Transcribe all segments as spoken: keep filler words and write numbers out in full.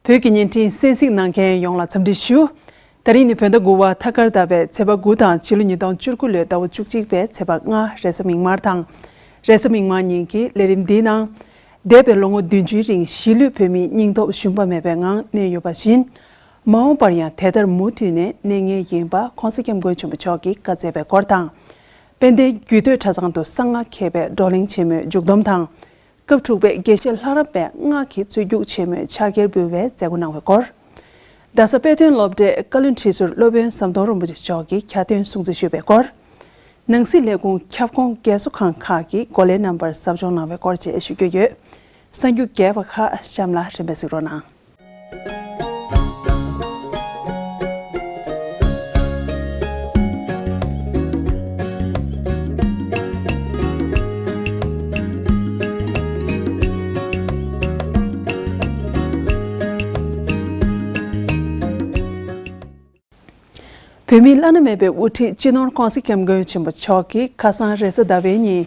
བོད་ཀྱི་བརྙན་འཕྲིན་གསན་གཟིགས་གནང་མཁན་ཡོངས་ལ་འཚམས་འདྲི་ཞུ། ད་རིང་ནི་བོད་ཟླ་དགུ་བ་ཐ་སྐར་ཟླ་བའི་ཚེས་པ་དགུ་དང་ཕྱི་ལོ་ཉིས་སྟོང་བཅུ་དགུ་ལོའི་ཟླ་བ་བཅུ་གཅིག་པའི་ཚེས་པ་ལྔ། རེས་གཟའ་མིག་དམར་དང་། རེས་གཟའ་མིག་དམར་ཉིན་གྱི་ལས་རིམ་འདིའི་ནང་། འདས་པའི་ལོ་ངོ་བདུན་ཅུའི་རིང་གཞིས་ལུས་བོད་མིའི་སྙིང་སྟོབས་ཞུམ་པ་མེད་པའི་ངང་གནས་ཡོད་པ་བཞིན། མ་འོངས་པར་ཡང་དེ་ལྟར་མུ་མཐུད་ནས་གནས་ངེས་ཡིན་པ་༸གོང་ས་༸སྐྱབས་མགོན་ཆེན་པོ་མཆོག་གིས་བཀའ་སྩལ་བའི་སྐོར་དང་། དཔལ་ལྡན་རྒྱུད་སྟོད་གྲྭ་ཚང་དུ་གསང་སྔགས་མཁས་པའི་བགྲོ་གླེང་ཆེན་མོའི་མཇུག་བསྡོམས་དང་། སྐབས་དྲུག་པའི་དགེ་བཤེས་ལྷ་རམས་པའི་སྔགས་ཀྱི་རྩོད་རྒྱུགས་ཆེན་མོའི་ཕྱག་འཁྱེར་འབུལ་བའི་མཛད་སྒོ་གནང་བའི་སྐོར། རྡ་ས་དཔེ་སྟོན་སློབ་གྲྭའི་བཀའ་བློན་ཁྲི་ཟུར་སློབ་དཔོན་ཟམ་གདོང་རིན་པོ་ཆེ་མཆོག་གིས་ཁྱད་ཐོན་སྲུང་བརྩི་ཞུས་པའི་སྐོར། ནང་སྲིད་ལས་ཁུངས་ཁྱབ་ཁོངས་རྒས་གསོ་ཁང་ཁག་གི་འགོ་ལས་རྣམ་པར་ཟབ་སྦྱོང་གནང་བའི་སྐོར་བཅས་ཞུ་རྒྱུ་ཡོད། གསར་འགྱུར་རྒྱས་པ་ཁག་གཤམ་ལ་རིམ་པས་གཟིགས་རོགས་གནང་། བོད་མིའི་བླ་ན་མེད་པའི་དབུ་ཁྲིད་སྤྱི་ནོར་༸གོང་ས་༸སྐྱབས་མགོན་ཆེན་པོ་མཆོག་གིས་ཁ་སང་རེས་གཟའ་ཟླ་བའི་ཉིན་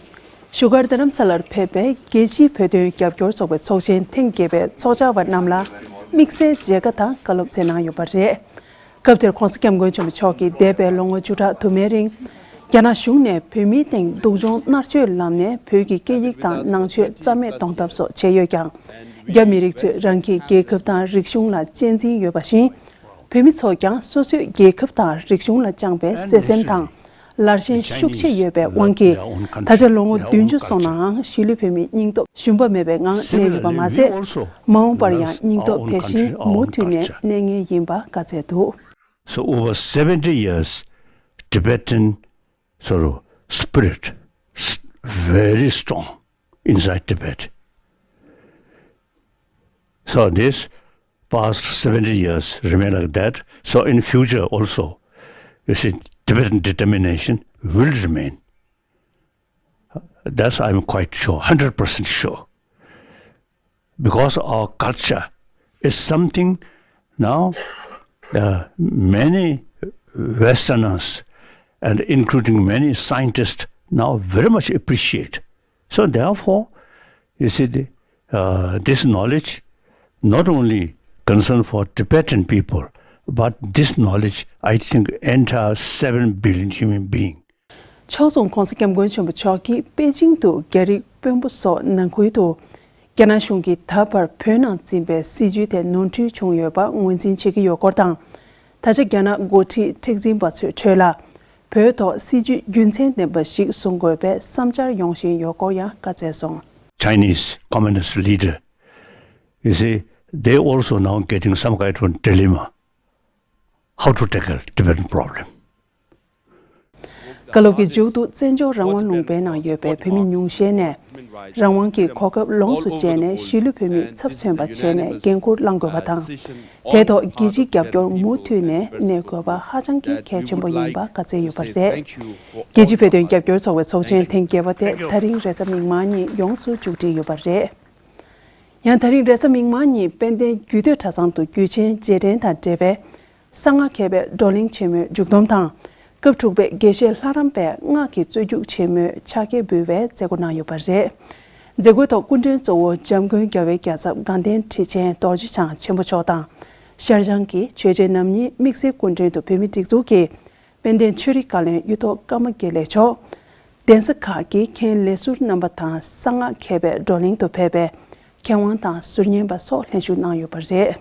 བཞུགས་སྒར་རྡ་རམ་ས་ལར་ཕེབས་པའི་རྒྱལ་སྤྱིའི་བོད་དོན་རྒྱབ་སྐྱོར་ཚོགས་པའི་ཚོགས་ཆེན་ཐེངས་བརྒྱད་པའི་ཚོགས་བཅར་བ་རྣམས་ལ་དམིགས་བསལ་མཇལ་ཁ་དང་བཀའ་སློབ་སྩལ་གནང་ཡོད་པ་རེད། སྐབས་དེར་༸གོང་ས་༸སྐྱབས་མགོན་ཆེན་པོ་མཆོག་གིས་འདས་པའི་ལོ་ངོ་བཅུ་ཕྲག་དུ་མའི་རིང་། རྒྱ་ནག་གཞུང་ནས་བོད་མིའི་སྟེང་སྡུག་སྦྱོང་མནར་གཅོད་ལམ་ནས་བོད་ཀྱི་སྐད་ཡིག་དང་ནང་ཆོས་རྩ་མེད་གཏོང་ཐབས་སོགས་བྱས་ཡོད་ཀྱང་། རྒྱ་མི་རིགས་ཚོས་རང་གི་རྒྱལ་ཁབ་དང་རིག་གཞུང་ལ་གཅེས་འཛིན་ཡོད་པ་བཞིན། བོད་མི་ཚོ་ཀྱང་སོ་སོའི་རྒྱལ་ཁབ་དང་རིག་གཞུང་ལ་བཅངས་པའི་བརྩེ་སེམས་དང་ལར་ཞེན་ཤུགས་ཆེ་ཡོད་པའི་དབང་གིས། ད་ཆ་ལོ་ངོ་བདུན་ཅུ་སོང་ནའང་གཞིས་ལུས་བོད་མིའི་སྙིང་སྟོབས་ཞུམ་པ་མེད་པའི་ངང་གནས་ཡོད་པ་མ་ཟད། མ་འོངས་པར་ཡང་སྙིང་སྟོབས་དེ་བཞིན་མུ་མཐུད་ནས་གནས་ངེས་ཡིན་པ་བཀའ་སྩལ་འདུག། So over seventy years, Tibetan sort of spirit s- very strong inside Tibet. So this past seventy years remain like that. So in future also, you see, Tibetan determination will remain. That's I'm quite sure, hundred percent sure. Because our culture is something now uh, many Westerners and including many scientists now very much appreciate. So therefore, you see, the, uh, this knowledge not only concern for Tibetan people, but this knowledge, I think, entire seven billion human being. ཕྱོགས་མཚུངས་༸གོང་ས་༸སྐྱབས་མགོན་ཆེན་པོ་མཆོག་གིས་པེ་ཅིང་དུ་རྒྱ་རིགས་དཔོན་པོ་སོགས་ནང་ཁུལ་དུ། རྒྱ་ནག་གཞུང་གིས་ད་བར་བོད་ནང་འཛིན་པའི་སྲིད་བྱུས་དེ་ནོར་འཁྲུལ་བྱུང་ཡོད་པ་ངོས་འཛིན་བྱེད་ཀྱི་ཡོད་སྐོར་དང་། ད་ཆ་རྒྱ་ནག་འགོ་ཁྲིད་མཁྲེགས་འཛིན་པ་ཚོའི་ཁྲོད་ལ། བོད་ཐོག་སྲིད་བྱུས་རྒྱུ་མཚན་ལྡན་པ་ཞིག་བཟུང་དགོས་པའི་བསམ་འཆར་ཡོང་བཞིན་ཡོད་སྐོར་ཡང་བཀའ་སྩལ་སོང་། Chinese communist leader, you see, they also now getting some kind of dilemma. How to tackle Tibetan problem? བཀའ་སློབ་ཀྱི་མཇུག་ཏུ་བཙན་བྱོལ་རང་དབང་ལུང་པའི་ནང་ཡོད་པའི་བོད་མི་ཉུང་ཤས་ནས་རང་དབང་གི་གོ་སྐབས་ལོངས་སུ་སྤྱད་ནས་གཞིས་ལུས་བོད་མིས་ཚབ་མཚོན་པ་བྱས་ནས་འགན་འཁུར་བླང་དགོས་པ་དང་། དེ་ཐོག་རྒྱལ་སྤྱིའི་རྒྱབ་སྐྱོར་མུ་མཐུད་ནས་གནས་དགོས་པ་ཧ་ཅང་གི་གལ་ཆེན་པོ་ཡིན་པ་བཀའ་སྩལ་ཡོད་པ་རེད། རྒྱལ་སྤྱིའི་བོད་དོན་རྒྱབ་སྐྱོར་ཚོགས་པའི་ཚོགས་ཆེན་ཐེངས་བརྒྱད་པ་དེ་ད་རིང་རེས་གཟའ་མིག་དམར་ཉིན་ཡོངས་སུ་མཇུག་སྒྲིལ་ཡོད་པ་རེད། ཡང་ད་རིང་རེས་གཟའ་མིག་དམར་ཉིན་དཔལ་ལྡན་རྒྱུད་སྟོད་གྲྭ་ཚང་དུ་རྒྱུད་ཆེན་རྗེས་དྲན་དང་འབྲེལ་བའི་གསང་སྔགས་མཁས་པའི་བགྲོ་གླེང་ཆེན་མོའི་མཇུག་བསྡོམས་དང་། སྐབས་དྲུག་པའི་དགེ་བཤེས་ལྷ་རམས་པའི་སྔགས་ཀྱི་རྩོད་རྒྱུགས་ཆེན་མོའི་ཕྱག་འཁྱེར་འབུལ་བའི་མཛད་སྒོ་གནང་ཡོད་པ་རེད། མཛད་སྒོའི་ཐོག་སྐུ་མགྲོན་གཙོ་བོ་འཇམ་མགོན་རྒྱལ་བའི་རྒྱལ་ཚབ་དགའ་ལྡན་ཁྲི་ཆེན་རྡོ་རྗེ་འཆང་ཆེན་པོ་མཆོག་དང་། ཤར་བྱང་གི་ཆོས་རྗེ་རྣམ་གཉིས་དམིགས་བསལ་སྐུ་མགྲོན་དུ་བོད་མིའི་སྒྲིག་འཛུགས་ཀྱི་དཔལ་ལྡན་ཆོས་རིག་བཀའ་བློན་གཡུ་ཐོག་ཀརྨ་དགེ་ལེགས་མཆོག་གདན་ས་ཁག་གི་མཁན་ལས་ཟུར་རྣམ་པ་དང་གསང་སྔགས་མཁས་པའི་བགྲོ་གླེང་དུ་ཕེབས་པའི་མཁས་དབང་དང་ཟུར་ཉན་པ་སོགས་ལྷན་ཞུགས་གནང་ཡོད་པ་རེད།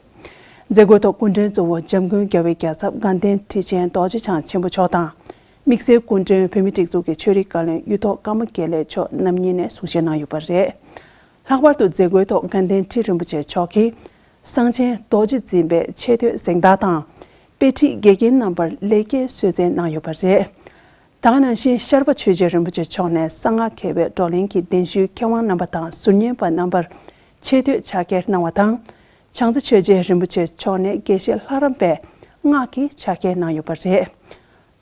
མཛད་སྒོའི་ཐོག་སྐུ་མགྲོན་གཙོ་བོ་འཇམ་མགོན་རྒྱལ་བའི་རྒྱལ་ཚབ་དགའ་ལྡན་ཁྲི་ཆེན་རྡོ་རྗེ་འཆང་ཆེན་པོ་མཆོག་དང་། དམིགས་བསལ་སྐུ་མགྲོན་བོད་མིའི་སྒྲིག་འཛུགས་ཀྱི་ཆོས་རིག་བཀའ་བློན་གཡུ་ཐོག་ཀརྨ་དགེ་ལེགས་མཆོག་རྣམ་གཉིས་ནས་གསུང་བཤད་གནང་ཡོད་པ་རེད། ལྷག་པར་དུ་མཛད་སྒོའི་ཐོག་དགའ་ལྡན་ཁྲི་རིན་པོ་ཆེ་མཆོག་གིས། གསང་ཆེན་རྡོ་རྗེ་འཛིན་པའི་ཆེ་བསྟོད་གཟེངས་རྟགས་དང་། དཔེ་ཁྲིད་དགེ་རྒན་རྣམ་པར་ལེགས་སྐྱེས་གསོལ་སྩལ་གནང་ཡོད་པ་རེད། ད་ག་ནང་བཞིན་ཤར་པ་ཆོས་རྗེ་རིན་པོ་ཆེ་མཆོག་ནས་གསང་སྔགས་མཁས་པའི་བགྲོ་གླེང་གི་གདན་ཞུའི་མཁས་དབང་རྣམ་པ་དང་ཟུར་ཉན་པ་རྣམ་པར་ཆེ་བསྟོད་ཕྱག་འཁྱེར་གནང་བ་དང་། བྱང་རྩེ་ཆོས་རྗེ་རིན་པོ་ཆེ་མཆོག་ནས་དགེ་བཤེས་ལྷ་རམས་པའི་སྔགས་ཀྱི་ཕྱག་འཁྱེར་གནང་ཡོད་པ་རེད།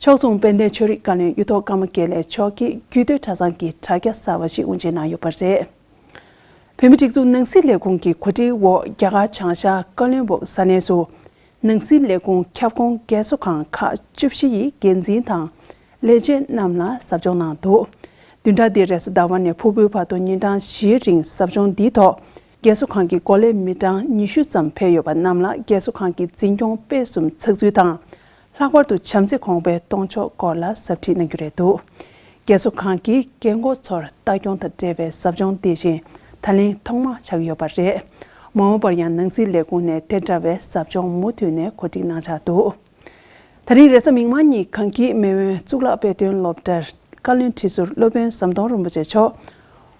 ཕྱོགས་མཚུངས་དཔལ་ལྡན་ཆོས་རིག་བཀའ་བློན་གཡུ་ཐོག་ཀརྨ་དགེ་ལེགས་མཆོག་གིས་རྒྱུད་སྟོད་གྲྭ་ཚང་གི་དྲ་རྒྱ་གསར་བ་ཞིག་དབུ་འབྱེད་གནང་ཡོད་པ་རེད། བོད་མིའི་སྒྲིག་འཛུགས་ནང་སྲིད་ལས་ཁུངས་ཀྱི་གོ་སྒྲིག་འོག་རྒྱ་གར་བྱང་ཤར་ཀ་བློན་སྦུག་ས་གནས་སུ། ནང་སྲིད་ལས་ཁུངས་ཁྱབ་ཁོངས་རྒས་གསོ་ཁང་ཁག་བཅུ་བཞི་ཡི་འགན་འཛིན་དང་ལས་བྱེད་རྣམས་ལ་ཟབ་སྦྱོང་གནང་འདུག། བདུན་ཕྲག་འདིའི་རེས་གཟའ་ཟླ་བ་ནས་ཕུར་བུའི་བར་དུ་ཉིན་གྲངས་བཞིའི་རིང་ཟབ་སྦྱོང་འདིའི་ཐོག་ རྒས་གསོ་ཁང་གི་འགོ་ལས་མི་གྲངས་ཉི་ཤུ་ཙམ་ཕེབས་ཡོད་པ་རྣམས་ལ་རྒས་གསོ་ཁང་གི་འཛིན་སྐྱོང་སྤེལ་གསུམ་ཚགས་ཚུད་དང་། ལྷག་པར་དུ་བྱམས་བརྩེ་གོང་འཕེལ་གཏོང་ཕྱོགས་སྐོར་ལ་ཟབ་ཁྲིད་གནང་རྒྱུ་རེད་འདུག་རྒས་གསོ་ཁང་གིས་རྒན་འཁོགས་ཚོར་ལྟ་སྐྱོང་དང་འབྲེལ་བའི་ཟབ་སྦྱོང་འདི་བཞིན་ད་ལན་ཐོག་མ་ཆགས་ཡོད་པ་རེད། མ་འོངས་པར་ཡང་ནང་སྲིད་ལས་ཁུངས་ནས་དེ་འདྲ་བའི་ཟབ་སྦྱོང་མུ་མཐུད་ནས་གོ་སྒྲིག་གནང་འཆར་འདུག་ད་རིང་རེས་གཟའ་མིག་དམར་ཉིན་གངས་སྐྱིད་མེས་དབོན་གཙུག་ལག་དཔེ་སྟོན་སློབ་གྲྭར་བཀའ་བློན་ཁྲི་ཟུར་སློབ་དཔོན་ཟམ་གདོང་རིན་པོ་ཆེ་མཆོག་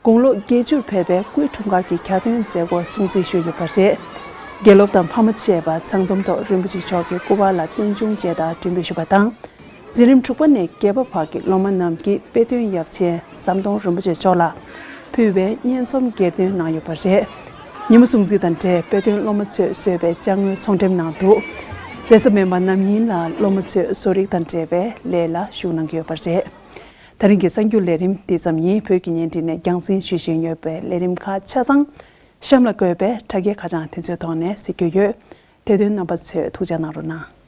དགུང་ལོ་བརྒྱད་ཅུར་ཕེབས་པའི་སྐུའི་འཁྲུངས་སྐར་གྱི་གྱ་སྟོན་མཛད་སྒོ་སྲུང་བརྩི་ཞུས་ཡོད་པ་རེད། དགེ་སློབ་དང་ཕ་མ་བཅས་པ་ཚང་འཛོམས་ཐོག་རིན་པོ་ཆེ་མཆོག་གི་སྐུ་པར་ལ་རྟེན་འབྱུང་མཇལ་དར་སྒྲོན་འབུལ་ཞུས་པ་དང་། འཛིན་རིམ་དྲུག་པ་ནས་བརྒྱད་པ་བར་གྱི་སློབ་མ་རྣམས་ཀྱིས་དཔེ་སྟོན་ཡབ་ཆེན་ཟམ་གདོང་རིན་པོ་ཆེ་མཆོག་ལ་ཕུལ་བའི་སྙན་རྩོམ་གྱེར་འདོན་གནང་ཡོད་པ་རེད། ཉིན་མོ་སྲུང་བརྩི་དང་འབྲེལ་དཔེ་སྟོན་སློབ་མ་ཚོས་བཟོས་པའི་ཅ་དངོས་ཚོང་འགྲེམས་གནང་འདུག་རེས་གཟའ་སྤེན་པ་རྣམ་གཉིས་ལ་སློབ་མ་ཚོས་བཟོ་རིག་དང་འབྲེལ་བའི་ལས་ལ་ཞུགས་གནང་གི་ཡོད་པ་རེད། ད་རིང་གི་གསར་འགྱུར་ལས་རིམ་འདི་ཙམ་ཡིན། བོད་ཀྱི་བརྙན་འཕྲིན་ནས་རྒྱང་སྲིང་ཞུ་བཞིན་ཡོད་པའི་ལས་རིམ་ཁག་ཆ་ཚང་གཤམ་ལ་འཁོད་པའི་དྲ་རྒྱའི་ཁ་བྱང་དེ་ཚོའི་ཐོག་ནས་གཟིགས་རྒྱུ་ཡོད། དེ་དོན་རྣམ་པ་ཚོས་ཐུགས་ཅག་གནང་རོགས་གནང་།